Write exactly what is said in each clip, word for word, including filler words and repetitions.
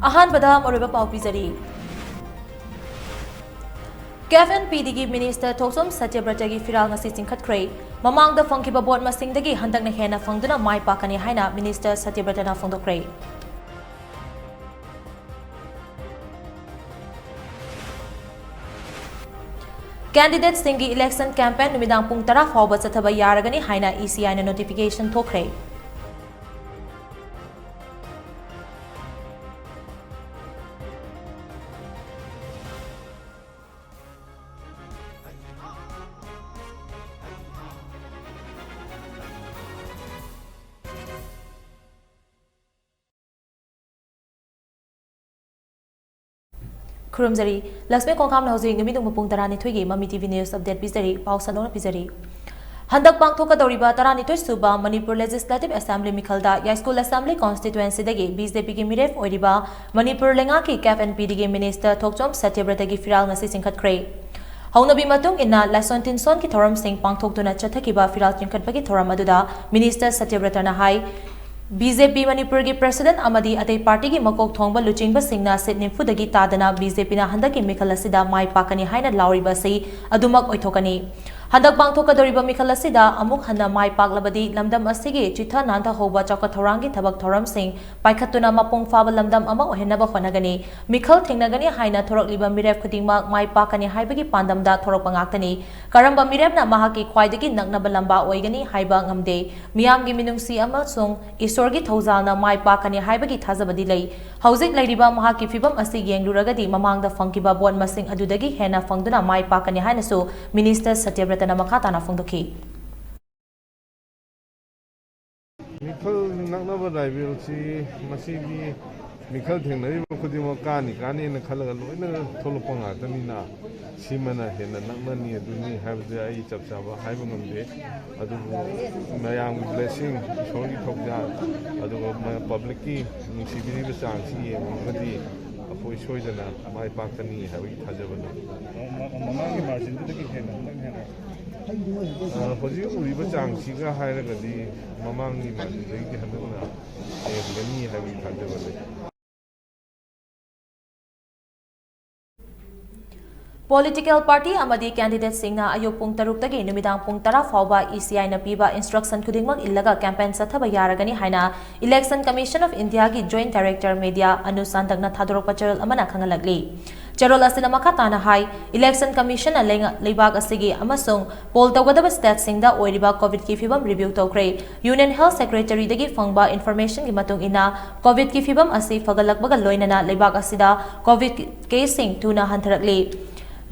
ꯑꯍꯥꯟꯕꯗ ꯃꯔꯨꯑꯣꯏꯕ ꯄꯥꯎ ꯄꯤꯖꯔꯤ꯫ ꯀꯦꯐ ꯑꯦꯟ ꯄꯤ ꯗꯤꯒꯤ ꯃꯤꯅꯤꯁꯇꯔ ꯊꯣꯛꯆꯣꯝ ꯁꯇ꯭ꯌꯕ꯭ꯔꯇꯒꯤ ꯐꯤꯔꯥꯜ ꯉꯁꯤ ꯆꯤꯡꯈꯠꯈ꯭ꯔꯦ꯫ ꯃꯃꯥꯡꯗ ꯐꯪꯈꯤꯕ ꯚꯣꯠ ꯃꯁꯤꯡꯗꯒꯤ ꯍꯟꯗꯛꯅ ꯍꯦꯟꯅ ꯐꯪꯗꯨꯅ ꯃꯥꯏ ꯄꯥꯛꯀꯅꯤ ꯍꯥꯏꯅ ꯃꯤꯅꯤꯁꯇꯔ ꯁꯇ꯭ꯌꯕ꯭ꯔꯇꯅ ꯐꯣꯡꯗꯣꯛꯈ꯭ꯔꯦ꯫ ꯀꯦꯟꯗꯤꯗꯦꯠꯁꯤꯡꯒꯤ ꯏꯂꯦꯛꯁꯟ ꯀꯦꯝꯄꯦꯟ ꯅꯨꯃꯤꯗꯥꯡ ꯄꯨꯡ ꯇꯔꯥ ꯐꯥꯎꯕ ꯆꯠꯊꯕ ꯌꯥꯔꯒꯅꯤ ꯍꯥꯏꯅ ꯏ ꯁꯤ ꯑꯥꯏꯅ ꯅꯣꯇꯤꯐꯤꯀꯦꯁꯟ ꯊꯣꯛꯈ꯭ꯔꯦ꯫ ꯈꯨꯔꯨꯝꯖꯔꯤ꯫ ꯂꯛꯁꯃꯤ ꯈꯣꯡꯈꯥꯝꯅ ꯍꯧꯖꯤꯛ ꯅꯨꯃꯤꯠ ꯅꯨꯡꯕ ꯄꯨꯡ ꯇꯔꯥꯅꯤꯊꯣꯏꯒꯤ ꯃꯃꯤ ꯇꯤ ꯚꯤ ꯅ꯭ꯌꯨꯁ ꯑꯞꯗꯦꯠ ꯄꯤꯖꯔꯤ꯫ ꯄꯥꯎ ꯁꯟꯗꯣꯛꯅ ꯄꯤꯖꯔꯤ꯫ ꯍꯟꯗꯛ ꯄꯥꯡꯊꯣꯛꯀꯗꯧꯔꯤꯕ ꯇꯔꯥꯅꯤꯊꯣꯏ ꯁꯨꯕ ꯃꯅꯤꯄꯨꯔ ꯂꯦꯖꯤꯁꯂꯦꯇꯤꯚ ꯑꯦꯁꯦꯝꯕ꯭ꯂꯤ ꯃꯤꯈꯜꯗ ꯌꯥꯏꯁ꯭ꯀꯨꯜ ꯑꯦꯁꯦꯝꯕ꯭ꯂꯤ ꯀꯣꯟꯁꯇꯤꯇ꯭ꯋꯦꯟꯁꯤꯗꯒꯤ ꯕꯤ ꯖꯦ ꯄꯤꯒꯤ ꯃꯤꯔꯦꯞ ꯑꯣꯏꯔꯤꯕ ꯃꯅꯤꯄꯨꯔ ꯂꯩꯉꯥꯛꯀꯤ ꯀꯦꯐ ꯑꯦꯟ ꯄꯤ ꯗꯤꯒꯤ ꯃꯤꯅꯤꯁꯇꯔ ꯊꯣꯛꯆꯣꯝ ꯁꯇ꯭ꯌꯕ꯭ꯔꯇꯒꯤ ꯐꯤꯔꯥꯜ ꯉꯁꯤ ꯆꯤꯡꯈꯠꯈ꯭ꯔꯦ꯫ ꯍꯧꯅꯕꯤ ꯃꯇꯨꯡ ꯏꯟꯅ ꯂꯥꯏꯁꯣꯟ ꯇꯤꯟꯁꯣꯟꯒꯤ ꯊꯧꯔꯝꯁꯤꯡ ꯄꯥꯡꯊꯣꯛꯇꯨꯅ ꯆꯠꯊꯈꯤꯕ ꯐꯤꯔꯥꯜ ꯆꯤꯡꯈꯠꯄꯒꯤ ꯊꯧꯔꯝ ꯑꯗꯨꯗ ꯃꯤꯅꯤꯁꯇꯔ ꯁꯇ꯭ꯌꯕ꯭ꯔꯇꯅ ꯍꯥꯏ, ꯕꯤ ꯖꯦ ꯄꯤ ꯃꯅꯤꯄꯨꯔꯒꯤ ꯄ꯭ꯔꯦꯁꯤꯗꯦꯟꯠ ꯑꯃꯗꯤ ꯑꯇꯩ ꯄꯥꯔꯇꯤꯒꯤ ꯃꯀꯣꯛ ꯊꯣꯡꯕ ꯂꯨꯆꯤꯡꯕꯁꯤꯡꯅ ꯁꯤꯠ ꯅꯤꯐꯨꯗꯒꯤ ꯇꯥꯗꯅ ꯕꯤ ꯖꯦ ꯄꯤꯅ ꯍꯟꯗꯛꯀꯤ ꯃꯤꯈꯜ ꯑꯁꯤꯗ ꯃꯥꯏ ꯄꯥꯛꯀꯅꯤ ꯍꯥꯏꯅ ꯂꯥꯎꯔꯤꯕ ꯑꯁꯤ ꯑꯗꯨꯃꯛ ꯑꯣꯏꯊꯣꯛꯀꯅꯤ꯫ ꯍꯟꯗꯛ ꯄꯥꯡꯊꯣꯛꯀꯗꯧꯔꯤꯕ ꯃꯤꯈꯜ ꯑꯁꯤꯗ ꯑꯃꯨꯛ ꯍꯟꯅ ꯃꯥꯏ ꯄꯥꯛꯂꯕꯗꯤ ꯂꯝꯗꯝ ꯑꯁꯤꯒꯤ ꯆꯤꯊ ꯅꯥꯟꯊꯍꯧꯕ ꯆꯥꯎꯈꯠ ꯊꯧꯔꯥꯡꯒꯤ ꯊꯕꯛ ꯊꯧꯔꯝꯁꯤꯡ ꯄꯥꯏꯈꯠꯇꯨꯅ ꯃꯄꯨꯡ ꯐꯥꯕ ꯂꯝꯗꯝ ꯑꯃ ꯑꯣꯏꯍꯟꯅꯕ ꯍꯣꯠꯅꯒꯅꯤ꯫ ꯃꯤꯈꯜ ꯊꯦꯡꯅꯒꯅꯤ ꯍꯥꯏꯅ ꯊꯣꯔꯛꯂꯤꯕ ꯃꯤꯔꯦꯞ ꯈꯨꯗꯤꯡꯃꯛ ꯃꯥꯏ ꯄꯥꯛꯀꯅꯤ ꯍꯥꯏꯕꯒꯤ ꯄꯥꯟꯗꯝꯗ ꯊꯣꯔꯛꯄ ꯉꯥꯛꯇꯅꯤ꯫ ꯀꯔꯝꯕ ꯃꯤꯔꯦꯞꯅ ꯃꯍꯥꯛꯀꯤ ꯈ꯭ꯋꯥꯏꯗꯒꯤ ꯅꯛꯅꯕ ꯂꯝꯕꯥ ꯑꯣꯏꯒꯅꯤ ꯍꯥꯏꯕ ꯉꯝꯗꯦ꯫ ꯃꯤꯌꯥꯝꯒꯤ ꯃꯤꯅꯨꯡꯁꯤ ꯑꯃꯁꯨꯡ ꯏꯁ꯭ꯋꯔꯒꯤ ꯊꯧꯖꯥꯜꯅ ꯃꯥꯏ ꯄꯥꯛꯀꯅꯤ ꯍꯥꯏꯕꯒꯤ ꯊꯥꯖꯕꯗꯤ ꯂꯩ꯫ ꯍꯧꯖꯤꯛ ꯂꯩꯔꯤꯕ ꯃꯍꯥꯛꯀꯤ ꯐꯤꯚꯝ ꯑꯁꯤ ꯌꯦꯡꯂꯨꯔꯒꯗꯤ ꯃꯃꯥꯡꯗ ꯐꯪꯈꯤꯕ ꯚꯣꯠ ꯃꯁꯤꯡ ꯑꯗꯨꯗꯒꯤ ꯍꯦꯟꯅ ꯐꯪꯗꯨꯅ ꯃꯥꯏ ꯄꯥꯛꯀꯅꯤ ꯍꯥꯏꯅꯁꯨ ꯃꯤꯅꯤꯁꯇꯔ ꯁꯇ꯭ꯌꯕ꯭ꯔꯇꯅ ꯃꯈꯥ ꯇꯥꯅ ꯐꯣꯡꯗꯣꯛꯈꯤ꯫ ꯃꯤꯈꯜ ꯅꯛꯅꯕ ꯔꯥꯏꯕꯦꯜꯁꯤ ꯃꯁꯤꯒꯤ ꯃꯤꯈꯜ ꯊꯦꯡꯅꯔꯤꯕ ꯈꯨꯗꯤꯡꯃꯛ ꯀꯥꯅꯤ ꯀꯥꯅꯤꯅ ꯈꯜꯂꯒ ꯂꯣꯏꯅ ꯊꯣꯛꯂꯛꯄ ꯉꯥꯛꯇꯅꯤꯅ ꯁꯤꯃꯅ ꯍꯦꯟꯅ ꯅꯛꯅꯅꯤ ꯑꯗꯨꯅꯤ ꯍꯥꯏꯕꯗꯤ ꯑꯩ ꯆꯞ ꯆꯥꯕ ꯍꯥꯏꯕ ꯉꯝꯗꯦ꯫ ꯑꯗꯨꯕꯨ ꯃꯌꯥꯝꯒꯤ ꯕ꯭ꯂꯦꯁꯤꯡ, ꯏꯁꯣꯔꯒꯤ ꯊꯧꯖꯥꯜ, ꯑꯗꯨꯒ ꯃ-, ꯄꯕ꯭ꯂꯤꯛꯀꯤ ꯅꯨꯡꯁꯤꯕꯤꯔꯤꯕ ꯆꯥꯡꯁꯤ ꯌꯦꯡꯂꯨꯔꯒꯗꯤ ꯑꯩꯈꯣꯏ ꯁꯣꯏꯗꯅ ꯃꯥꯏ ꯄꯥꯛꯀꯅꯤ ꯍꯥꯏꯕꯒꯤ ꯊꯥꯖꯕ ꯂꯩ꯫ ꯃ-, ꯃꯃꯥꯡꯒꯤ ꯃꯥꯔꯖꯤꯟꯗꯨꯗꯒꯤ ꯍꯦꯟꯅ ꯍꯟꯗꯛ ꯍꯦꯟꯅ ꯑ, ꯍꯧꯖꯤꯛ ꯎꯔꯤꯕ ꯆꯥꯡꯁꯤꯒ ꯍꯥꯏꯔꯒꯗꯤ ꯃꯃꯥꯡꯒꯤ ꯃꯥꯔꯖꯤꯟꯗꯒꯤꯗꯤ ꯍꯟꯗꯛꯅ ꯍꯦꯟꯒꯅꯤ ꯍꯥꯏꯕꯒꯤ ꯊꯥꯖꯕ ꯂꯩ꯫ Political party ꯑꯃꯗꯤ candidateꯁꯤꯡꯅ ꯑꯌꯨꯛ ꯄꯨꯡ ꯇꯔꯨꯛꯇꯒꯤ ꯅꯨꯃꯤꯗꯥꯡ ꯄꯨꯡ ꯇꯔꯥ ꯐꯥꯎꯕ ECIꯅ ꯄꯤꯕ instruction ꯈꯨꯗꯤꯡꯃꯛ ꯏꯜꯂꯒ campaign ꯆꯠꯊꯕ ꯌꯥꯔꯒꯅꯤ ꯍꯥꯏꯅ Election Commission of Indiaꯒꯤ Joint Director Media Anu ꯆꯥꯟꯗꯛꯅ ꯊꯥꯗꯣꯔꯛꯄ ꯆꯦꯔꯣꯜ ꯑꯃꯅ ꯈꯪꯍꯜꯂꯛꯂꯤ꯫ ꯆꯦꯔꯣꯜ ꯑꯁꯤꯅ ꯃꯈꯥ ꯇꯥꯅ ꯍꯥꯏ, Election Commissionꯅ ꯂꯩꯉ-, ꯂꯩꯕꯥꯛ ꯑꯁꯤꯒꯤ ꯑꯃꯁꯨꯡ poll ꯇꯧꯒꯗꯕ stateꯁꯤꯡꯗ ꯑꯣꯏꯔꯤꯕ COVIDꯀꯤ ꯐꯤꯕꯝ review ꯇꯧꯈ꯭ꯔꯦ꯫ Union Health Secretaryꯗꯒꯤ ꯐꯪꯕ informationꯒꯤ ꯃꯇꯨꯡ ꯏꯟꯅ, COVIDꯀꯤ ꯐꯤꯕꯝ ꯑꯁꯤ ꯐꯒꯠꯂꯛꯄꯒ ꯂꯣꯏꯅꯅ ꯂꯩꯕꯥꯛ ꯑꯁꯤꯗ COVID caseꯁꯤꯡ ꯊꯨꯅ ꯍꯟꯊꯔꯛꯂꯤ꯫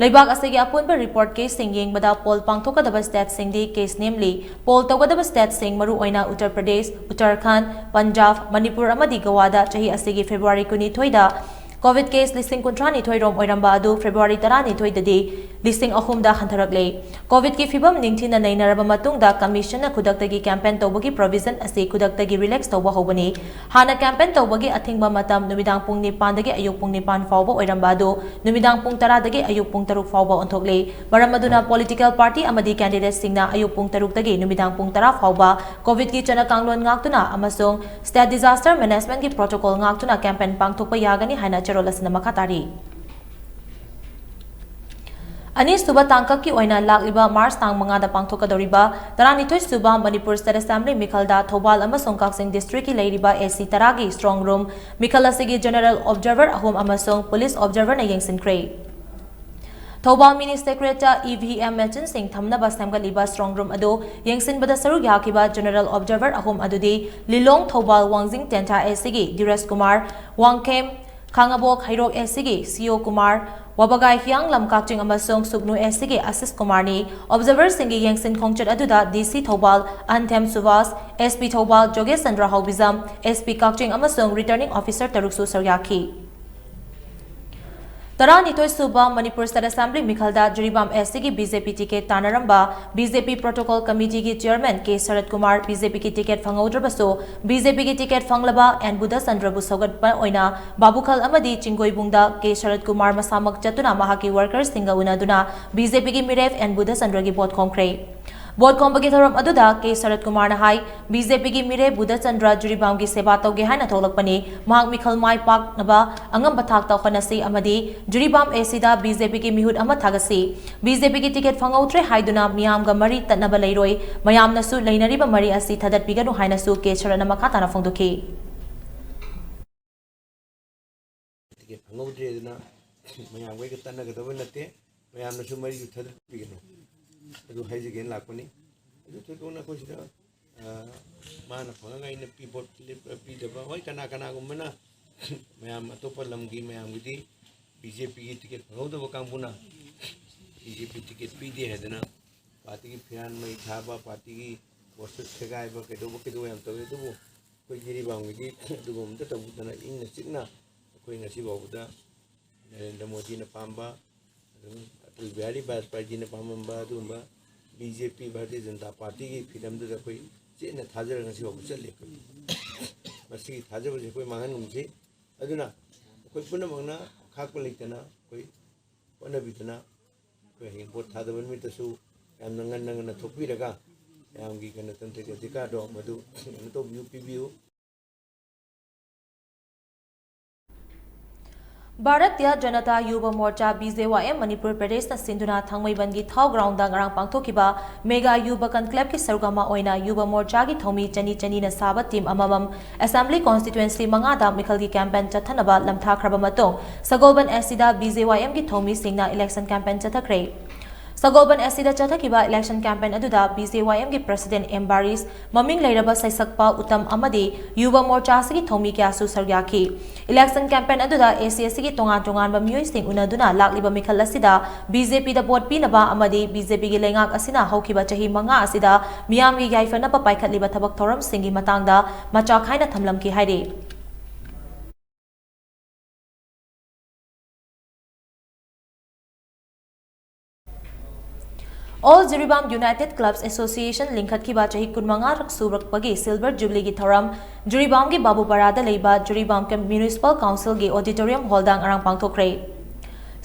ꯂꯩꯕꯥꯛ ꯑꯁꯤꯒꯤ ꯑꯄꯨꯟꯕ report caseꯁꯤꯡ ꯌꯦꯡꯕꯗ poll ꯄꯥꯡꯊꯣꯛꯀꯗꯕ stateꯁꯤꯡꯗꯤ case ꯅꯦꯝꯂꯤ꯫ Poll ꯇꯧꯒꯗꯕ stateꯁꯤꯡ ꯃꯔꯨꯑꯣꯏꯅ ꯎꯠꯇꯔ ꯄ꯭ꯔꯗꯦꯁ, ꯎꯠꯇꯔꯈꯟꯗ, ꯄꯟꯖꯥꯕ, ꯃꯅꯤꯄꯨꯔ ꯑꯃꯗꯤ ꯒꯋꯥꯗ ꯆꯍꯤ ꯑꯁꯤꯒꯤ February ꯀꯨꯟꯅꯤꯊꯣꯏꯗ COVID case ꯂꯤꯁꯤꯡ ꯀꯨꯟꯊ꯭ꯔꯥꯅꯤꯊꯣꯏ ꯔꯣꯝ ꯑꯣꯏꯔꯝꯕ ꯑꯗꯨ February ꯇꯔꯥꯅꯤꯊꯣꯏꯗꯗꯤ ꯂꯤꯁꯤꯡ ꯑꯍꯨꯝꯗ ꯍꯟꯊꯔꯛꯂꯦ꯫ COVIDꯀꯤ ꯐꯤꯕꯝ ꯅꯤꯡꯊꯤꯅ ꯅꯩꯅꯔꯕ ꯃꯇꯨꯡꯗ Commissionꯅ ꯈꯨꯗꯛꯇꯒꯤ campaign ꯇꯧꯕꯒꯤ provision ꯑꯁꯤ ꯈꯨꯗꯛꯇꯒꯤ relax ꯇꯧꯕ ꯍꯧꯕꯅꯤ꯫ ꯍꯥꯟꯅ campaign ꯇꯧꯕꯒꯤ ꯑꯊꯤꯡꯕ ꯃꯇꯝ ꯅꯨꯃꯤꯗꯥꯡ ꯄꯨꯡ ꯅꯤꯄꯥꯟꯗꯒꯤ ꯑꯌꯨꯛ ꯄꯨꯡ ꯅꯤꯄꯥꯟ ꯐꯥꯎꯕ ꯑꯣꯏꯔꯝꯕ ꯑꯗꯨ ꯅꯨꯃꯤꯗꯥꯡ ꯄꯨꯡ ꯇꯔꯥꯗꯒꯤ ꯑꯌꯨꯛ ꯄꯨꯡ ꯇꯔꯨꯛ ꯐꯥꯎꯕ ꯑꯣꯟꯊꯣꯛꯂꯦ꯫ ꯃꯔꯝ ꯑꯗꯨꯅ political party ꯑꯃꯗꯤ candidateꯁꯤꯡꯅ ꯑꯌꯨꯛ ꯄꯨꯡ ꯇꯔꯨꯛꯇꯒꯤ ꯅꯨꯃꯤꯗꯥꯡ ꯄꯨꯡ ꯇꯔꯥ ꯐꯥꯎꯕ COVIDꯀꯤ ꯆꯠꯅ ꯀꯥꯡꯂꯣꯟ ꯉꯥꯛꯇꯨꯅ ꯑꯃꯁꯨꯡ state disaster managementꯀꯤ protocol ꯉꯥꯛꯇꯨꯅ campaign ꯄꯥꯡꯊꯣꯛꯄ ꯌꯥꯒꯅꯤ ꯍꯥꯏꯅ ꯆꯦꯔꯣꯜ ꯑꯁꯤꯅ ꯃꯈꯥ ꯇꯥꯔꯤ꯫ ꯑꯅꯤꯁꯨꯕ ꯇꯥꯡꯀꯛꯀꯤ ꯑꯣꯏꯅ ꯂꯥꯛꯂꯤꯕ March ꯇꯥꯡ ꯃꯉꯥꯗ ꯄꯥꯡꯊꯣꯛꯀꯗꯧꯔꯤꯕ ꯇꯔꯥꯅꯤꯊꯣꯏꯁꯨꯕ Manipur State Assembly ꯃꯤꯈꯜꯗ ꯊꯧꯕꯥꯜ ꯑꯃꯁꯨꯡ ꯀꯛꯆꯤꯡ districtꯀꯤ ꯂꯩꯔꯤꯕ AC ꯇꯔꯥꯒꯤ strong room ꯃꯤꯈꯜ ꯑꯁꯤꯒꯤ general observer ꯑꯍꯨꯝ ꯑꯃꯁꯨꯡ police observerꯅ ꯌꯦꯡꯁꯤꯟꯈ꯭ꯔꯦ꯫ ꯊꯧꯕꯥꯜ mini secretariatꯇ EVM machineꯁꯤꯡ ꯊꯝꯅꯕ ꯁꯦꯝꯒꯠꯂꯤꯕ strong room ꯑꯗꯨ ꯌꯦꯡꯁꯤꯟꯕꯗ ꯁꯔꯨꯛ ꯌꯥꯈꯤꯕ general observer ꯑꯍꯨꯝ ꯑꯗꯨꯗꯤ ꯂꯤꯂꯣꯡ ꯊꯧꯕꯥꯜ ꯋꯥꯡꯖꯤꯡ ꯇꯦꯟꯊꯥ ACꯒꯤ ꯙꯤꯔꯖ ꯀꯨꯃꯥꯔ, ꯋꯥꯡꯈꯦꯝ ꯈꯥꯉꯕꯣꯛ ꯍꯩꯔꯣꯛ ACꯒꯤ CO ꯀꯨꯃꯥꯔ, ꯋꯥꯕꯒꯥꯏ ꯍꯤꯌꯥꯡꯂꯝ ꯀꯛꯆꯤꯡ ꯑꯃꯁꯨꯡ ꯁꯨꯞꯅꯨ ACꯒꯤ ꯑꯁꯤꯁ ꯀꯨꯃꯥꯔꯅꯤ꯫ Observerꯁꯤꯡꯒꯤ ꯌꯦꯡꯁꯤꯟ ꯈꯣꯡꯆꯠ ꯑꯗꯨꯗ DC Thoubal ꯑꯍꯟꯊꯦꯝ Subhas, SP Thoubal ꯖꯣꯒꯦꯁ Chandra ꯍꯥꯎꯕꯤꯖꯝ, SP ꯀꯛꯆꯤꯡ ꯑꯃꯁꯨꯡ returning officer ꯇꯔꯨꯛꯁꯨ ꯁꯔꯨꯛ ꯌꯥꯈꯤ꯫ ꯇꯔꯥꯅꯤꯊꯣꯏꯁꯨꯕ Manipur State Assembly ꯃꯤꯈꯜꯗ Jiribam ACꯒꯤ BJP ticket ꯇꯥꯟꯅꯔꯝꯕ BJP Protocol Committeeꯒꯤ Chairman K ꯁꯔꯠ ꯀꯨꯃꯥꯔ BJPꯒꯤ ticket ꯐꯪꯍꯧꯗ꯭ꯔꯕꯁꯨ BJPꯒꯤ ticket ꯐꯪꯂꯕ N ꯕꯨꯙꯆꯟꯗ꯭ꯔꯕꯨ ꯁꯧꯒꯠꯄ ꯑꯣꯏꯅ ꯕꯥꯕꯨꯈꯜ ꯑꯃꯗꯤ ꯆꯤꯡꯒꯣꯏꯕꯨꯡꯗ K ꯁꯔꯠ ꯀꯨꯃꯥꯔ ꯃꯁꯥꯃꯛ ꯆꯠꯇꯨꯅ ꯃꯍꯥꯛꯀꯤ workersꯁꯤꯡꯒ ꯎꯅꯗꯨꯅ BJPꯒꯤ ꯃꯤꯔꯦꯞ N ꯕꯨꯙꯆꯟꯗ꯭ꯔꯒꯤ vote ꯈꯣꯝꯈ꯭ꯔꯦ꯫ ꯚꯣꯠ ꯈꯣꯝꯕꯒꯤ ꯊꯧꯔꯝ ꯑꯗꯨꯗ ꯀꯦ ꯁꯔꯠ ꯀꯨꯃꯥꯔꯅ ꯍꯥꯏ, ꯕꯤ ꯖꯦ ꯄꯤꯒꯤ ꯃꯤꯔꯦꯞ ꯕꯨꯙꯆꯟꯗ꯭ꯔ ꯖꯤꯔꯤꯕꯥꯝꯒꯤ ꯁꯦꯕꯥ ꯇꯧꯒꯦ ꯍꯥꯏꯅ ꯊꯣꯛꯂꯛꯄꯅꯤ꯫ ꯃꯍꯥꯛ ꯃꯤꯈꯜ ꯃꯥꯏ ꯄꯥꯛꯅꯕ ꯑꯉꯝꯕ ꯊꯥꯛꯇ ꯍꯣꯠꯅꯁꯤ ꯑꯃꯗꯤ ꯖꯤꯔꯤꯕꯥꯝ ꯑꯦ ꯁꯤꯗ ꯕꯤ ꯖꯦ ꯄꯤꯒꯤ ꯃꯤꯍꯨꯠ ꯑꯃ ꯊꯥꯒꯠꯁꯤ꯫ ꯕꯤ ꯖꯦ ꯄꯤꯒꯤ ꯇꯤꯀꯦꯠ ꯐꯪꯍꯧꯗ꯭ꯔꯦ ꯍꯥꯏꯗꯨꯅ ꯃꯤꯌꯥꯝꯒ ꯃꯔꯤ ꯇꯠꯅꯕ ꯂꯩꯔꯣꯏ꯫ ꯃꯌꯥꯝꯅꯁꯨ ꯂꯩꯅꯔꯤꯕ ꯃꯔꯤ ꯑꯁꯤ ꯊꯥꯗꯠꯄꯤꯒꯅꯨ ꯍꯥꯏꯅꯁꯨ ꯀꯦ ꯁꯔꯠꯅ ꯃꯈꯥ ꯇꯥꯅ ꯐꯣꯡꯗꯣꯛꯈꯤ꯫ ꯇꯤꯀꯦꯠ ꯐꯪꯍꯧꯗ꯭ꯔꯦꯗꯅ ꯃꯌꯥꯝꯒ ꯑꯩꯒ ꯇꯠꯅꯒꯗꯕ ꯅꯠꯇꯦ꯫ ꯃꯌꯥꯝꯅꯁꯨ ꯃꯔꯤꯗꯨ ꯊꯥꯗꯠꯄꯤꯒꯅꯨ꯫ ꯑꯗꯨ ꯍꯥꯏꯖꯒꯦꯅ ꯂꯥꯛꯄꯅꯤ꯫ ꯑꯗꯨ ꯊꯣꯏꯗꯣꯛꯅ ꯑꯩꯈꯣꯏ ꯁꯤꯗ, ꯑ, ꯃꯥꯅ ꯐꯪꯉꯒ ꯑꯩꯅ ꯄꯤ-, ꯚꯣꯠ ꯂꯦꯞ-, ꯄꯤꯗꯕ꯫ ꯍꯣꯏ, ꯀꯅꯥ ꯀꯅꯥꯒꯨꯝꯕꯅ ꯃꯌꯥꯝ ꯑꯇꯣꯞꯄ ꯂꯝꯒꯤ ꯃꯌꯥꯝꯒꯤꯗꯤ ꯕꯤ ꯖꯦ ꯄꯤꯒꯤ ꯇꯤꯀꯦꯠ ꯐꯪꯍꯧꯗꯕ ꯀꯥꯡꯕꯨꯅ ꯕꯤ ꯖꯦ ꯄꯤ ꯇꯤꯀꯦꯠ ꯄꯤꯗꯦ ꯍꯥꯏꯗꯅ ꯄꯥꯔꯇꯤꯒꯤ ꯐꯤꯔꯥꯟ ꯃꯩ ꯊꯥꯕ, ꯄꯥꯔꯇꯤꯒꯤ ꯄꯣꯁꯇꯔ ꯁꯦꯒꯥꯏꯕ, ꯀꯩꯗꯧꯕ ꯀꯩꯗꯧꯕ ꯌꯥꯝ ꯇꯧꯏ꯫ ꯑꯗꯨꯕꯨ ꯑꯩꯈꯣꯏ ꯖꯤꯔꯤꯕꯥꯝꯒꯤꯗꯤ ꯑꯗꯨꯒꯨꯝꯕ ꯑꯝꯇ ꯇꯧꯗꯅ ꯏꯪꯅ ꯆꯤꯛꯅ ꯑꯩꯈꯣꯏ ꯉꯁꯤ ꯐꯥꯎꯕꯗ ꯅꯔꯦꯟꯗ꯭ꯔ ꯃꯣꯗꯤꯅ ꯄꯥꯝꯕ, ꯑꯗꯨꯝ ꯑꯇꯜ ꯕꯤꯍꯥꯔꯤ ꯕꯥꯖꯄꯥꯏꯖꯤꯅ ꯄꯥꯝꯃꯝꯕ ꯑꯗꯨꯒꯨꯝꯕ ꯕꯤ ꯖꯦ ꯄꯤ, ꯚꯥꯔꯇꯤꯌ ꯖꯅꯇꯥ ꯄꯥꯔꯇꯤꯒꯤ ꯐꯤꯂꯝꯗꯨꯗ ꯑꯩꯈꯣꯏ ꯆꯦꯠꯅ ꯊꯥꯖꯔꯒ ꯉꯁꯤ ꯐꯥꯎꯕ ꯆꯠꯂꯤ꯫ ꯑꯩꯈꯣꯏ ꯃꯁꯤꯒꯤ ꯊꯥꯖꯕꯁꯦ ꯑꯩꯈꯣꯏ ꯃꯥꯡꯍꯟꯒꯨꯝꯁꯤ꯫ ꯑꯗꯨꯅ ꯑꯩꯈꯣꯏ ꯄꯨꯝꯅꯃꯛꯅ ꯈꯥꯛꯄ ꯂꯩꯇꯅ ꯑꯩꯈꯣꯏ ꯍꯣꯠꯅꯕꯤꯗꯨꯅ ꯑꯩꯈꯣꯏ ꯍꯌꯦꯡ ꯚꯣꯠ ꯊꯥꯗꯕ ꯅꯨꯃꯤꯠꯇꯁꯨ ꯌꯥꯝꯅ ꯉꯟꯅ ꯉꯟꯅ ꯊꯣꯛꯄꯤꯔꯒ ꯃꯌꯥꯝꯒꯤ ꯒꯅꯇꯟꯇ꯭ꯔꯒꯤ ꯑꯙꯤꯀꯥꯔꯗꯣ ꯃꯗꯨ ꯀꯩꯅꯣ ꯇꯧꯕꯤꯌꯨ, ꯄꯤꯕꯤꯌꯨ꯫ ꯚꯥꯔꯇꯤꯌ ꯖꯅꯇꯥ ꯌꯨꯕ ꯃꯣꯔꯆꯥ, ꯕꯤ ꯖꯦ ꯋꯥꯏ ꯑꯦꯝ, ꯃꯅꯤꯄꯨꯔ ꯄ꯭ꯔꯗꯦꯁꯅ ꯁꯤꯟꯗꯨꯅ ꯊꯥꯡꯃꯩꯕꯟꯒꯤ ꯊꯥꯎ ꯒ꯭ꯔꯥꯎꯟꯗ ꯉꯔꯥꯡ ꯄꯥꯡꯊꯣꯛꯈꯤꯕ ꯃꯦꯒꯥ ꯌꯨꯕ ꯀꯟꯀ꯭ꯂꯦꯕꯀꯤ ꯁꯔꯨꯛ ꯑꯃ ꯑꯣꯏꯅ ꯌꯨꯕ ꯃꯣꯔꯆꯥꯒꯤ ꯊꯧꯃꯤ ꯆꯅꯤ ꯆꯅꯤꯅ ꯁꯥꯕ ꯇꯤꯝ ꯑꯃꯃꯝ ꯑꯦꯁꯦꯝꯕ꯭ꯂꯤ ꯀꯣꯟꯁꯇꯤꯇ꯭ꯋꯦꯟꯁꯤ ꯃꯉꯥꯗ ꯃꯤꯈꯜꯒꯤ ꯀꯦꯝꯄꯦꯟ ꯆꯠꯊꯅꯕ ꯂꯝꯊꯥꯈ꯭ꯔꯕ ꯃꯇꯨꯡ, ꯁꯒꯣꯜꯕꯟ ꯑꯦꯁ ꯁꯤꯗ ꯕꯤ ꯖꯦ ꯋꯥꯏ ꯑꯦꯝꯒꯤ ꯊꯧꯃꯤꯁꯤꯡꯅ ꯏꯂꯦꯛꯁꯟ ꯀꯦꯝꯄꯦꯟ ꯆꯠꯊꯈ꯭ꯔꯦ꯫ ꯁꯒꯣꯜꯕꯟ ꯑꯦꯁ ꯁꯤꯗ ꯆꯠꯊꯈꯤꯕ ꯏꯂꯦꯛꯁꯟ ꯀꯦꯝꯄꯦꯟ ꯑꯗꯨꯗ ꯕꯤ ꯖꯦ ꯋꯥꯏ ꯑꯦꯝꯒꯤ ꯄ꯭ꯔꯁꯤꯗꯦꯟ ꯑꯦꯝ ꯕꯥꯔꯤꯁ, ꯃꯃꯤꯡ ꯂꯩꯔꯕ ꯁꯩꯁꯛꯄ ꯎꯇꯝ ꯑꯃꯗꯤ ꯌꯨꯕ ꯃꯣꯔꯆꯥ ꯑꯁꯤꯒꯤ ꯊꯧꯃꯤ ꯀꯌꯥꯁꯨ ꯁꯔꯨꯛ ꯌꯥꯈꯤ꯫ ꯏꯂꯦꯛꯁꯟ ꯀꯦꯝꯄꯦꯟ ꯑꯗꯨꯗ ꯑꯦ ꯁꯤ ꯑꯦꯁ ꯁꯤꯒꯤ ꯇꯣꯉꯥꯟ ꯇꯣꯉꯥꯟꯕ ꯃꯤꯑꯣꯏꯁꯤꯡ ꯎꯅꯗꯨꯅ ꯂꯥꯛꯂꯤꯕ ꯃꯤꯈꯜ ꯑꯁꯤꯗ ꯕꯤ ꯖꯦ ꯄꯤꯗ ꯚꯣꯠ ꯄꯤꯅꯕ ꯑꯃꯗꯤ ꯕꯤ ꯖꯦ ꯄꯤꯒꯤ ꯂꯩꯉꯥꯛ ꯑꯁꯤꯅ ꯍꯧꯈꯤꯕ ꯆꯍꯤ ꯃꯉꯥ ꯑꯁꯤꯗ ꯃꯤꯌꯥꯝꯒꯤ ꯌꯥꯏꯐꯅꯕ ꯄꯥꯏꯈꯠꯂꯤꯕ ꯊꯕꯛ ꯊꯧꯔꯝꯁꯤꯡꯒꯤ ꯃꯇꯥꯡꯗ ꯃꯆꯥ ꯈꯥꯏꯅ ꯊꯝꯂꯝꯈꯤ ꯍꯥꯏꯔꯤ꯫ All Jiribam United Clubs Association ꯂꯤꯡꯈꯠꯈꯤꯕ ꯆꯍꯤ ꯀꯨꯟꯃꯉꯥ ꯁꯨꯔꯛꯄꯒꯤ Silver Jubilee ꯒꯤ ꯊꯧꯔꯝ ꯖꯤꯔꯤꯕꯥꯝꯒꯤ ꯕꯥꯕꯨꯄꯥꯔꯥꯗ ꯂꯩꯕ ꯖꯤꯔꯤꯕꯥꯝ Municipal Council ꯒꯤ Auditorium Hall ꯗ ꯉꯔꯥꯡ ꯄꯥꯡꯊꯣꯛꯈ꯭ꯔꯦ꯫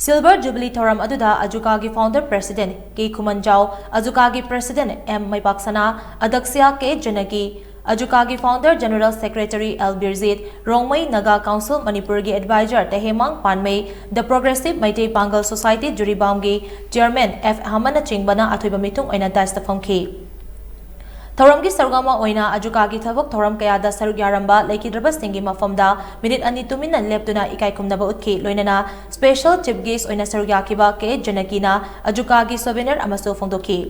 Silver Jubilee ꯊꯧꯔꯝ ꯑꯗꯨꯗ ꯑꯖꯨꯀꯥꯒꯤ founder president ꯀꯦ ꯈꯨꯃꯟꯖꯥꯎ, ꯑꯖꯨꯀꯥꯒꯤ president ꯑꯦꯝ ꯃꯩꯄꯥꯛꯁꯅꯥ, ꯑꯗꯛꯁ꯭ꯌ ꯀꯦ ꯖꯅꯀꯤ, ꯑꯖꯨꯀꯥꯒꯤ founder general secretary L Birjit, Rongmei Naga Council ꯃꯅꯤꯄꯨꯔꯒꯤ advisor Tahemang Panmei, The Progressive Meitei Pangal Society ꯖꯤꯔꯤꯕꯥꯝꯒꯤ chairman ꯑꯦꯐ ꯑꯍꯃꯟꯅꯆꯤꯡꯕꯅ ꯑꯊꯣꯏꯕ ꯃꯤꯊꯨꯡ ꯑꯣꯏꯅ dais ꯇ ꯐꯝꯈꯤ꯫ ꯊꯧꯔꯝꯒꯤ ꯁꯔꯨꯛ ꯑꯃ ꯑꯣꯏꯅ ꯑꯖꯨꯀꯥꯒꯤ ꯊꯕꯛ ꯊꯧꯔꯝ ꯀꯌꯥꯗ ꯁꯔꯨꯛ ꯌꯥꯔꯝꯕ ꯂꯩꯈꯤꯗ꯭ꯔꯕꯁꯤꯡꯒꯤ ꯃꯐꯝꯗ ꯃꯤꯅꯤꯠ ꯑꯅꯤ ꯇꯨꯃꯤꯟꯅ ꯂꯦꯞꯇꯨꯅ ꯏꯀꯥꯏ ꯈꯨꯝꯅꯕ ꯎꯠꯈꯤ꯫ ꯂꯣꯏꯅꯅ special chief guest ꯑꯣꯏꯅ ꯁꯔꯨꯛ ꯌꯥꯈꯤꯕ ꯀꯦ ꯖꯅꯀꯤꯅ ꯑꯖꯨꯀꯥꯒꯤ souvenir ꯑꯃꯁꯨ ꯐꯣꯡꯗꯣꯛꯈꯤ꯫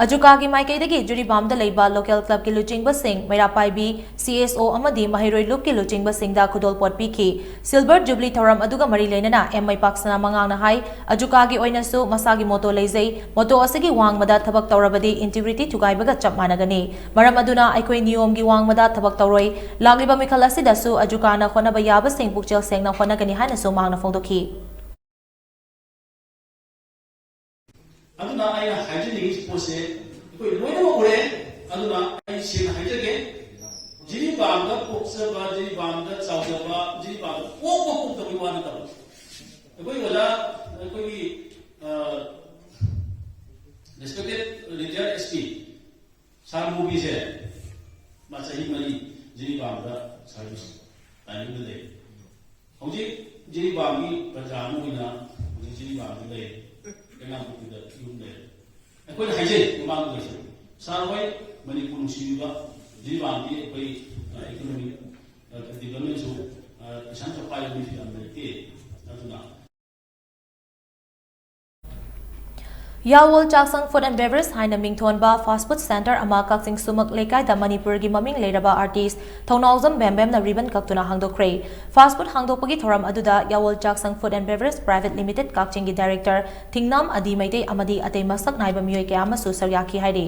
ꯑꯖꯨꯀꯥꯒꯤ ꯃꯥꯏꯀꯩꯗꯒꯤ ꯖꯤꯔꯤꯕꯥꯝꯗ ꯂꯩꯕ local club ꯀꯤ ꯂꯨꯆꯤꯡꯕꯁꯤꯡ, ꯃꯩꯔꯥ ꯄꯥꯏꯕꯤ, ꯁꯤ ꯑꯦꯁ ꯑꯣ ꯑꯃꯗꯤ ꯃꯍꯩꯔꯣꯏ ꯂꯨꯞꯀꯤ ꯂꯨꯆꯤꯡꯕꯁꯤꯡꯗ ꯈꯨꯗꯣꯜꯄꯣꯠ ꯄꯤꯈꯤ꯫ Silver Jubilee ꯊꯧꯔꯝ ꯑꯗꯨꯒ ꯃꯔꯤ ꯂꯩꯅꯅ ꯑꯦꯝ ꯃꯩꯄꯥꯛꯁꯅꯥ ꯃꯉꯥꯡꯅ ꯍꯥꯏ, ꯑꯖꯨꯀꯥꯒꯤ ꯑꯣꯏꯅꯁꯨ ꯃꯁꯥꯒꯤ motto ꯂꯩꯖꯩ꯫ Motto ꯑꯁꯤꯒꯤ ꯋꯥꯡꯃꯗ ꯊꯕꯛ ꯇꯧꯔꯕꯗꯤ integrity ꯊꯨꯒꯥꯏꯕꯒ ꯆꯞ ꯃꯥꯟꯅꯒꯅꯤ꯫ ꯃꯔꯝ ꯑꯗꯨꯅ ꯑꯩꯈꯣꯏ ꯅꯤꯌꯣꯝꯒꯤ ꯋꯥꯡꯃꯗ ꯊꯕꯛ ꯇꯧꯔꯣꯏ꯫ ꯂꯥꯛꯂꯤꯕ ꯃꯤꯈꯜ ꯑꯁꯤꯗꯁꯨ ꯑꯖꯨꯀꯥꯅ ꯍꯣꯠꯅꯕ ꯌꯥꯕꯁꯤꯡ ꯄꯨꯛꯆꯦꯜ ꯁꯦꯡꯅ ꯍꯣꯠꯅꯒꯅꯤ ꯍꯥꯏꯅꯁꯨ ꯃꯍꯥꯛꯅ ꯐꯣꯡꯗꯣꯛꯈꯤ꯫ ꯑꯗꯨꯅ ꯑꯩꯅ ꯍꯥꯏꯖꯅꯤꯡꯉꯤꯁꯤ ꯄꯣꯠꯁꯦ ꯑꯩꯈꯣꯏ ꯂꯣꯏꯅꯃꯛ ꯎꯔꯦ꯫ ꯑꯗꯨꯅ ꯑꯩ ꯁꯦꯡꯅ ꯍꯥꯏꯖꯒꯦ, ꯖꯤꯔꯤꯕꯥꯝꯗ ꯄꯣꯛꯆꯕ, ꯖꯤꯔꯤꯕꯥꯝꯗ ꯆꯥꯎꯖꯕ, ꯖꯤꯔꯤꯕꯥꯝꯗ ꯄꯣꯛꯄ ꯄꯣꯛꯇꯕꯒꯤ ꯋꯥ ꯅꯠꯇꯕ, ꯑꯩꯈꯣꯏ ꯑꯣꯖꯥ, ꯑꯩꯈꯣꯏꯒꯤ, ꯑ, respected retired S P ꯁꯥꯔ ꯃꯨꯕꯤꯁꯦ, ꯃꯥ ꯆꯍꯤ ꯃꯔꯤ ꯖꯤꯔꯤꯕꯥꯝꯗ service timing ꯗ ꯂꯩ꯫ ꯍꯧꯖꯤꯛ ꯖꯤꯔꯤꯕꯥꯝꯒꯤ ꯄ꯭ꯔꯖꯥ ꯑꯃ ꯑꯣꯏꯅ ꯍꯧꯖꯤꯛ ꯖꯤꯔꯤꯕꯥꯝꯗ ꯂꯩ, ꯀꯩꯅꯥꯝꯄꯨꯈ꯭ꯔꯤꯗ ꯌꯨꯝ ꯂꯩ꯫ ꯑꯩꯈꯣꯏꯅ ꯍꯥꯏꯖꯩ ꯃꯃꯥꯡꯗꯁꯨ, ꯁꯥꯔ ꯍꯣꯏ ꯃꯅꯤꯄꯨꯔ ꯅꯨꯡꯁꯤꯕꯤꯕ, ꯖꯤꯔꯤꯕꯥꯝꯒꯤ ꯑꯩꯈꯣꯏ, ꯑ, economic, ꯑ, development ꯁꯨ, ꯑ, ꯄꯩꯁꯥ ꯅꯨꯡꯁꯥ ꯄꯥꯏꯕ ꯃꯤꯁꯨ ꯌꯥꯝ ꯂꯩꯇꯦ꯫ ꯑꯗꯨꯅ ꯌꯥꯋꯣꯜ ꯆꯥꯛꯁꯪ Food and Beverage ꯍꯥꯏꯅ ꯃꯤꯡꯊꯣꯟꯕ fast food centre ꯑꯃ ꯀꯛꯆꯤꯡ ꯁꯨꯃꯛ ꯂꯩꯀꯥꯏꯗ ꯃꯅꯤꯄꯨꯔꯒꯤ ꯃꯃꯤꯡ ꯂꯩꯔꯕ artist ꯊꯧꯅꯥꯎꯖꯝ ꯕꯦꯝꯕꯦꯝꯅ ribbon ꯀꯛꯇꯨꯅ ꯍꯥꯡꯗꯣꯛꯈ꯭ꯔꯦ꯫ Fast food ꯍꯥꯡꯗꯣꯛꯄꯒꯤ ꯊꯧꯔꯝ ꯑꯗꯨꯗ ꯌꯥꯋꯣꯜ ꯆꯥꯛꯁꯪ Food and Beverage Private Limited ꯀꯛꯆꯤꯡꯒꯤ director ꯊꯤꯡꯅꯥꯝ ꯑꯗꯤ ꯃꯩꯇꯩ ꯑꯃꯗꯤ ꯑꯇꯩ ꯃꯁꯛ ꯅꯥꯏꯕ ꯃꯤꯑꯣꯏ ꯀꯌꯥ ꯑꯃꯁꯨ ꯁꯔꯨꯛ ꯌꯥꯈꯤ ꯍꯥꯏꯔꯤ꯫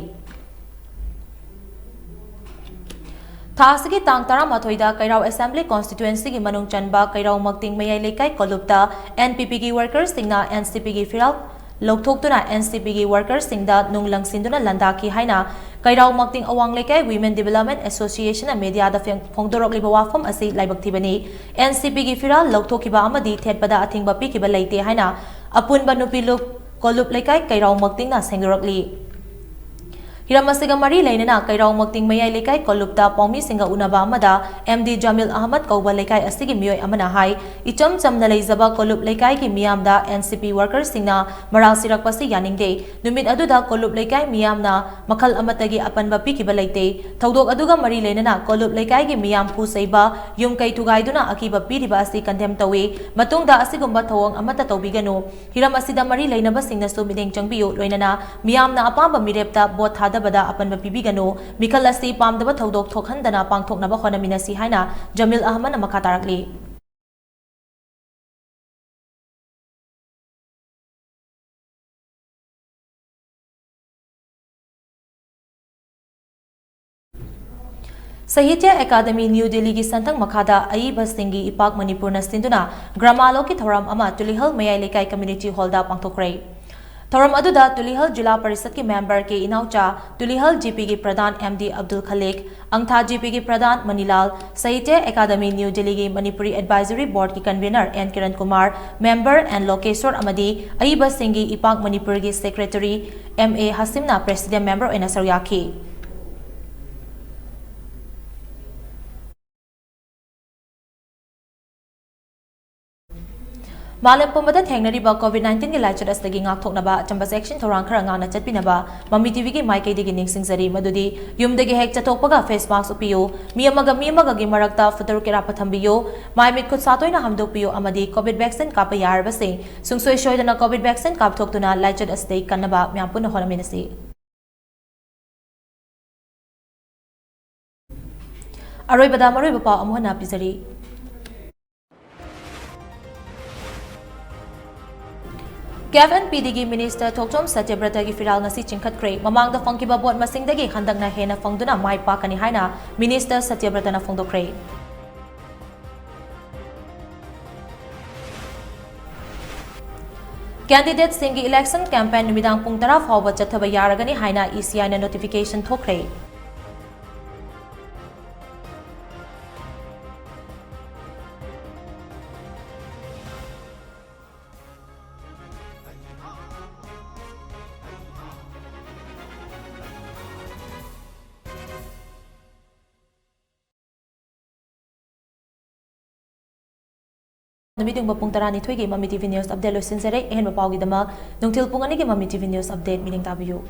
ꯊꯥ ꯑꯁꯤꯒꯤ ꯇꯥꯡ ꯇꯔꯥꯃꯥꯊꯣꯏꯗ ꯀꯩꯔꯥꯎ Assembly Constituency ꯒꯤ ꯃꯅꯨꯡ ꯆꯟꯕ ꯀꯩꯔꯥꯎ ꯃꯛꯇꯤꯡ ꯃꯌꯥꯏ ꯂꯩꯀꯥꯏ ꯀꯣꯂꯨꯞꯇ N P P ꯒꯤ workers ꯁꯤꯡꯅ N C P ꯒꯤ ꯐꯤꯔꯥꯜ ꯂꯧꯊꯣꯛꯇꯨꯅ ꯑꯦꯟ ꯁꯤ ꯄꯤꯒꯤ ꯋꯥꯔꯀꯔꯁꯤꯡꯗ ꯅꯨꯡ ꯂꯪꯁꯤꯟꯗꯨꯅ ꯂꯥꯟꯗꯥꯈꯤ ꯍꯥꯏꯅ ꯀꯩꯔꯥꯎ ꯃꯛꯇꯤꯡ ꯑꯋꯥꯡ ꯂꯩꯀꯥꯏ ꯋꯤꯃꯦꯟ ꯗꯤꯕꯦꯂꯞꯃꯦꯟ ꯑꯦꯁꯣꯁꯤꯌꯦꯁꯟꯅ ꯃꯦꯗꯤꯌꯥꯗ ꯐꯦꯡ-, ꯐꯣꯡꯗꯣꯔꯛꯂꯤꯕ ꯋꯥꯐꯝ ꯑꯁꯤ ꯂꯥꯏꯕꯛ ꯊꯤꯕꯅꯤ꯫ ꯑꯦꯟ ꯁꯤ ꯄꯤꯒꯤ ꯐꯤꯔꯥꯜ ꯂꯧꯊꯣꯛꯈꯤꯕ ꯑꯃꯗꯤ ꯊꯦꯠꯄꯗ ꯑꯊꯤꯡꯕ ꯄꯤꯈꯤꯕ ꯂꯩꯇꯦ ꯍꯥꯏꯅ ꯑꯄꯨꯟꯕ ꯅꯨꯄꯤ ꯂꯨꯞ ꯀꯣꯂꯨꯞ ꯂꯩꯀꯥꯏ ꯀꯩꯔꯥꯎ ꯃꯛꯇꯤꯡꯅ ꯁꯦꯡꯗꯣꯔꯛꯂꯤ꯫ ꯍꯤꯔꯝ ꯑꯁꯤꯒ ꯃꯔꯤ ꯂꯩꯅꯅ ꯀꯩꯔꯥꯎ ꯃꯛꯇꯤꯡ ꯃꯌꯥꯏ ꯂꯩꯀꯥꯏ ꯀꯣꯂꯨꯞꯇ ꯄꯥꯎꯃꯤꯁꯤꯡꯒ ꯎꯅꯕ ꯑꯃꯗ ꯑꯦꯝ ꯗꯤ ꯖꯃꯤꯜ ꯑꯍꯃꯗ ꯀꯧꯕ ꯂꯩꯀꯥꯏ ꯑꯁꯤꯒꯤ ꯃꯤꯑꯣꯏ ꯑꯃꯅ ꯍꯥꯏ, ꯏꯆꯝ ꯆꯝꯅ ꯂꯩꯖꯕ ꯀꯣꯂꯨꯞ ꯂꯩꯀꯥꯏꯒꯤ ꯃꯤꯌꯥꯝꯗ ꯑꯦꯟ ꯁꯤ ꯄꯤ ꯋꯥꯔꯀꯔꯁꯤꯡꯅ ꯃꯔꯥꯜ ꯁꯤꯔꯛꯄꯁꯤ ꯌꯥꯅꯤꯡꯗꯦ꯫ ꯅꯨꯃꯤꯠ ꯑꯗꯨꯗ ꯀꯣꯂꯨꯞ ꯂꯩꯀꯥꯏ ꯃꯤꯌꯥꯝꯅ ꯃꯈꯜ ꯑꯃꯠꯇꯒꯤ ꯑꯄꯟꯕ ꯄꯤꯈꯤꯕ ꯂꯩꯇꯦ꯫ ꯊꯧꯗꯣꯛ ꯑꯗꯨꯒ ꯃꯔꯤ ꯂꯩꯅꯅ ꯀꯣꯂꯨꯞ ꯂꯩꯀꯥꯏꯒꯤ ꯃꯤꯌꯥꯝ ꯐꯨ ꯆꯩꯕ, ꯌꯨꯝ ꯀꯩ ꯊꯨꯒꯥꯏꯗꯨꯅ ꯑꯀꯤꯕ ꯄꯤꯔꯤꯕ ꯑꯁꯤ ꯀꯟꯗꯦꯝ ꯇꯧꯏ꯫ ꯃꯇꯨꯡꯗ ꯑꯁꯤꯒꯨꯝꯕ ꯊꯧꯑꯣꯡ ꯑꯃꯠꯇ ꯇꯧꯕꯤꯒꯅꯨ꯫ ꯍꯤꯔꯝ ꯑꯁꯤꯗ ꯃꯔꯤ ꯂꯩꯅꯕꯁꯤꯡꯅꯁꯨ ꯃꯤꯠꯌꯦꯡ ꯆꯪꯕꯤꯌꯨ, ꯂꯣꯏꯅꯅ ꯃꯤꯌꯥꯝꯅ ꯑꯄꯥꯝꯕ ꯃꯤꯔꯦꯞꯇ ꯚꯣꯠ ꯊꯥꯗꯕꯗ ꯑꯄꯟꯕ ꯄꯤꯕꯤꯒꯅꯨ꯫ ꯃꯤꯈꯜ ꯑꯁꯤ ꯄꯥꯝꯗꯕ ꯊꯧꯗꯣꯛ ꯊꯣꯛꯍꯟꯗꯅ ꯄꯥꯡꯊꯣꯛꯅꯕ ꯍꯣꯠꯅꯃꯤꯟꯅꯁꯤ ꯍꯥꯏꯅ ꯖꯃꯤꯜ ꯑꯍꯃꯗꯅ ꯃꯈꯥ ꯇꯥꯔꯛꯂꯤ꯫ ꯁꯥꯍꯤꯇ꯭ꯌ ꯑꯦꯀꯥꯗꯃꯤ ꯅ꯭ꯌꯨ ꯗꯤꯜꯂꯤꯒꯤ ꯁꯦꯟꯊꯪ ꯃꯈꯥꯗ ꯑꯏꯕꯁꯤꯡꯒꯤ ꯏꯄꯥꯛ ꯃꯅꯤꯄꯨꯔꯅ ꯁꯤꯟꯗꯨꯅ ꯒ꯭ꯔꯥꯃꯥꯂꯣꯛꯀꯤ ꯊꯧꯔꯝ ꯑꯃ ꯇꯨꯂꯤꯍꯜ ꯃꯌꯥꯏ ꯂꯩꯀꯥꯏ ꯀꯝꯃ꯭ꯌꯨꯅꯤꯇꯤ ꯍꯣꯜꯗ ꯄꯥꯡꯊꯣꯛꯈ꯭ꯔꯦ꯫ ꯊꯧꯔꯝ ꯑꯗꯨꯗ ꯇꯨꯂꯤꯍꯜ ꯖꯤꯂꯥ ꯄꯔꯤꯁꯠꯀꯤ ꯃꯦꯝꯕꯔ ꯀꯦ ꯏꯅꯥꯎꯆꯥ, ꯇꯨꯂꯤꯍꯜ ꯖꯤ ꯄꯤꯒꯤ ꯄ꯭ꯔꯙꯥꯟ ꯑꯦꯝ ꯗꯤ ꯑꯕꯗꯨꯜ ꯈꯂꯤꯛ, ꯑꯪꯊꯥ ꯖꯤ ꯄꯤꯒꯤ ꯄ꯭ꯔꯙꯥꯟ ꯃꯅꯤꯂꯥꯜ, ꯁꯥꯍꯤꯇ꯭ꯌ ꯑꯦꯀꯥꯗꯃꯤ ꯅ꯭ꯌꯨ ꯗꯤꯜꯂꯤꯒꯤ ꯃꯅꯤꯄꯨꯔꯤ ꯑꯦꯗꯚꯥꯏꯖꯔꯤ ꯕꯣꯔꯗꯀꯤ convener N Kiran Kumar, member N Lokeshor ꯑꯃꯗꯤ ꯑꯏꯕꯁꯤꯡꯒꯤ ꯏꯄꯥꯛ ꯃꯅꯤꯄꯨꯔꯒꯤ ꯁꯦꯀ꯭ꯔꯦꯇꯔꯤ ꯑꯦꯝ ꯑꯦ ꯍꯥꯁꯤꯝꯅ ꯄ꯭ꯔꯦꯁꯤꯗꯦꯟ ꯃꯦꯝꯕꯔ ꯑꯣꯏꯅ ꯁꯔꯨꯛ ꯌꯥꯈꯤ꯫ ꯃꯥꯂꯦꯝ ꯄꯨꯝꯕꯗ ꯊꯦꯡꯅꯔꯤꯕ ꯀꯣꯚꯤꯗ ꯅꯥꯏꯟꯇꯤꯟꯒꯤ ꯂꯥꯏꯆꯠ ꯑꯁꯤꯗꯒꯤ ꯉꯥꯛꯊꯣꯛꯅꯕ ꯑꯆꯝꯕ ꯆꯦꯛꯁꯤꯟ ꯊꯧꯔꯥꯡ ꯈꯔ ꯉꯥꯛꯅ ꯆꯠꯄꯤꯅꯕ ꯃꯃꯤ ꯇꯤꯚꯤꯒꯤ ꯃꯥꯏꯀꯩꯗꯒꯤ ꯅꯤꯡꯁꯤꯡꯖꯔꯤ, ꯃꯗꯨꯗꯤ ꯌꯨꯝꯗꯒꯤ ꯍꯦꯛ ꯆꯠꯊꯣꯛꯄꯒ ꯐꯦꯁ ꯃꯥꯁꯛ ꯎꯞꯄꯤꯌꯨ, ꯃꯤ ꯑꯃꯒ ꯃꯤ ꯑꯃꯒꯒꯤ ꯃꯔꯛꯇ ꯐꯨꯇꯔꯨꯛ ꯀꯦꯔꯥꯞꯄ ꯊꯝꯕꯤꯌꯨ, ꯃꯥꯏ ꯃꯤꯠ ꯈꯨꯠ ꯁꯥ ꯇꯣꯏꯅ ꯍꯥꯝꯗꯣꯛꯄꯤꯌꯨ ꯑꯃꯗꯤ ꯀꯣꯚꯤꯗ ꯚꯦꯛꯁꯤꯟ ꯀꯥꯞꯄ ꯌꯥꯔꯕꯁꯤꯡ ꯁꯨꯡꯁꯣꯏ ꯁꯣꯏꯗꯅ ꯀꯣꯚꯤꯗ ꯚꯦꯛꯁꯤꯟ ꯀꯥꯞꯊꯣꯛꯇꯨꯅ ꯂꯥꯏꯆꯠ ꯑꯁꯤꯗꯒꯤ ꯀꯟꯅꯕ ꯃꯌꯥꯝ ꯄꯨꯟꯅ ꯍꯣꯠꯅꯃꯤꯟꯅꯁꯤ꯫ ꯑꯔꯣꯏꯕꯗ ꯃꯔꯨꯑꯣꯏꯕ ꯄꯥꯎ ꯑꯃꯨꯛ ꯍꯟꯅ ꯄꯤꯖꯔꯤ꯫ ꯀꯦꯐ ꯑꯦꯟ ꯄꯤ ꯗꯤꯒꯤ ꯃꯤꯅꯤꯁꯇꯔ ꯊꯣꯛꯆꯣꯝ ꯁꯇ꯭ꯌꯕ꯭ꯔꯇꯒꯤ ꯐꯤꯔꯥꯜ ꯉꯁꯤ ꯆꯤꯡꯈꯠꯈ꯭ꯔꯦ꯫ ꯃꯃꯥꯡꯗ ꯐꯪꯈꯤꯕ ꯚꯣꯠ ꯃꯁꯤꯡꯗꯒꯤ ꯍꯟꯗꯛꯅ ꯍꯦꯟꯅ ꯐꯪꯗꯨꯅ ꯃꯥꯏ ꯄꯥꯛꯀꯅꯤ ꯍꯥꯏꯅ ꯃꯤꯅꯤꯁꯇꯔ ꯁꯇ꯭ꯌꯕ꯭ꯔꯇꯅ ꯐꯣꯡꯗꯣꯛꯈ꯭ꯔꯦ꯫ Candidatesꯁꯤꯡꯒꯤ election campaign ꯅꯨꯃꯤꯗꯥꯡ ꯄꯨꯡ ꯇꯔꯥ ꯐꯥꯎꯕ ꯆꯠꯊꯕ ꯌꯥꯔꯒꯅꯤ ꯍꯥꯏꯅ ECIꯅ notification ꯊꯣꯛꯈ꯭ꯔꯦ꯫ ꯅꯨꯃꯤꯠ ꯌꯨꯡꯕ ꯄꯨꯡ ꯇꯔꯥꯅꯤꯊꯣꯏꯒꯤ ꯃꯃꯤ TV news update ꯂꯣꯏꯁꯤꯟꯖꯔꯦ꯫ ꯑꯍꯦꯟꯕ ꯄꯥꯎꯒꯤꯗꯃꯛ ꯅꯨꯡꯊꯤꯜ ꯄꯨꯡ ꯑꯅꯤꯒꯤ ꯃꯃꯤ TV news update ꯃꯤꯠꯌꯦꯡ ꯇꯥꯕꯤꯌꯨ꯫